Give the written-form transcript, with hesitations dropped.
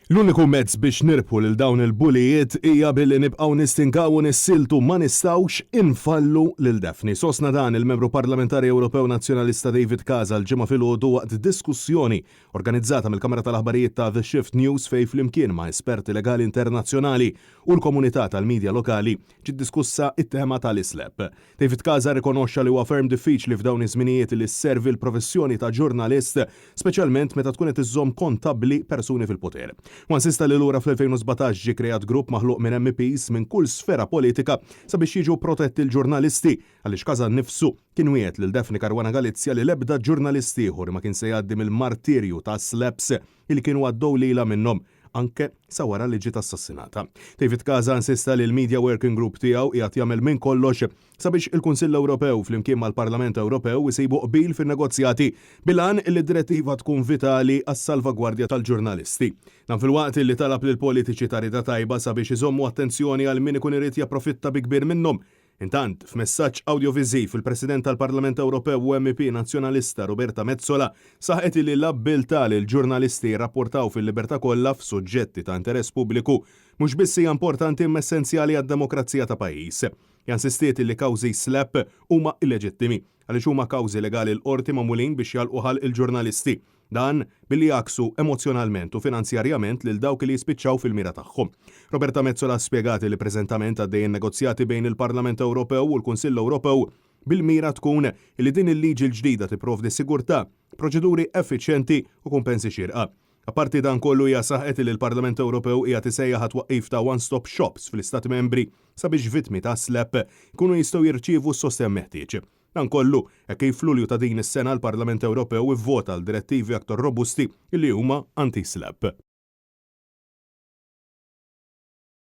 L-uniku mezz biex nirbħu lil dawn il-bulijiet hija billi nibqgħu nistinkaw u nissieltu ma nistgħux infallu lil Daphne. Sostna dan il-Membru Parlamentari Ewropew Nazzjonalista David Casa l-Ġimgħa filgħodu waqt diskussjoni organizzata mill-Kamra tal-Aħbarijiet ta' The Shift News fejn flimkien ma' esperti legali internazzjonali u l-komunità tal-media lokali ġiet diskussa t-tema tal-iSlap. David Casa rrikonoxxa li huwa ferm diffiċli f'dawn iż-żminijiet li sservi l-professjoni ta' ġurnalist, speċjalment meta tkun qed iżżomm kontabbli persuni fil-poter. Huwa insista li lura fl-2017 ġie kreat grupp maħluq minn MEPs minn kull sfera politika sabiex jiġu protetti l-ġurnalisti għaliex Casa nnifsu kien wiegħed lil Daphne Caruana Galizia li l-ebda ġurnalist ieħor ma kien se jgħaddi mill-martirju ta' slaps li kienu għaddew lilha minnhom anke sa wara li ġiet assassinata. David Casa insista li l-Media Working Group tiegħu qiegħed jagħmel minn kollox sabiex il-Kunsill Ewropew flimkien mal-Parlament Ewropew isibu qbil fin-negozjati bil-għan li d-direttiva tkun vitali għas-salvagwardja tal-ġurnalisti. Dan filwaqt li talab lill-politiċi ta' rieda tajba sabiex iżommu attenzjoni għal min ikun irid japprofitta bi kbir minnhom. Intant, f'messaġġ awdjoviżiv, il-President tal-Parlament Ewropew u MEP Nazzjonalista Roberta Metsola saħqet li l-abbiltà li l-ġurnalisti jirrapportaw fil-libertà kollha f'suġġetti ta' interess pubbliku mhux biss hija importanti imma essenzjali għad-demokrazija ta' pajjiż. Hija insistiet li kawżi SLAPP huma illeġittimi għaliex huma kawżi legali l-qorti magħmulin biex jagħlqu ħalq il-ġurnalisti. Dan billi jgħakksu emozzjonalment u finanzjarjament lil dawk li jispiċċaw fil-mira tagħhom. Roberta Metsola spjegat li preżentament għaddejjin negozjati bejn il-Parlament Ewropew u l-Kunsill Ewropew bil-mira tkun li din il-liġi l-ġdida tipprovdi sigurtà, proċeduri effiċjenti u kumpensi xierqa. Apparti dan kollu hija saħqet li l-Parlament Ewropew qiegħed isejjaħ għat-twaqqif ta' one-stop shops fl-Istati Membri sabiex vittmi ta' SLAPP jkunu jistgħu jirċievu s-sostenn meħtieġ. Dan kollu, hekk kif f'Lulju ta' din is-sena l-Parlament Ewropew ivvota għal direttivi aktar robusti li huma anti-SLAPP.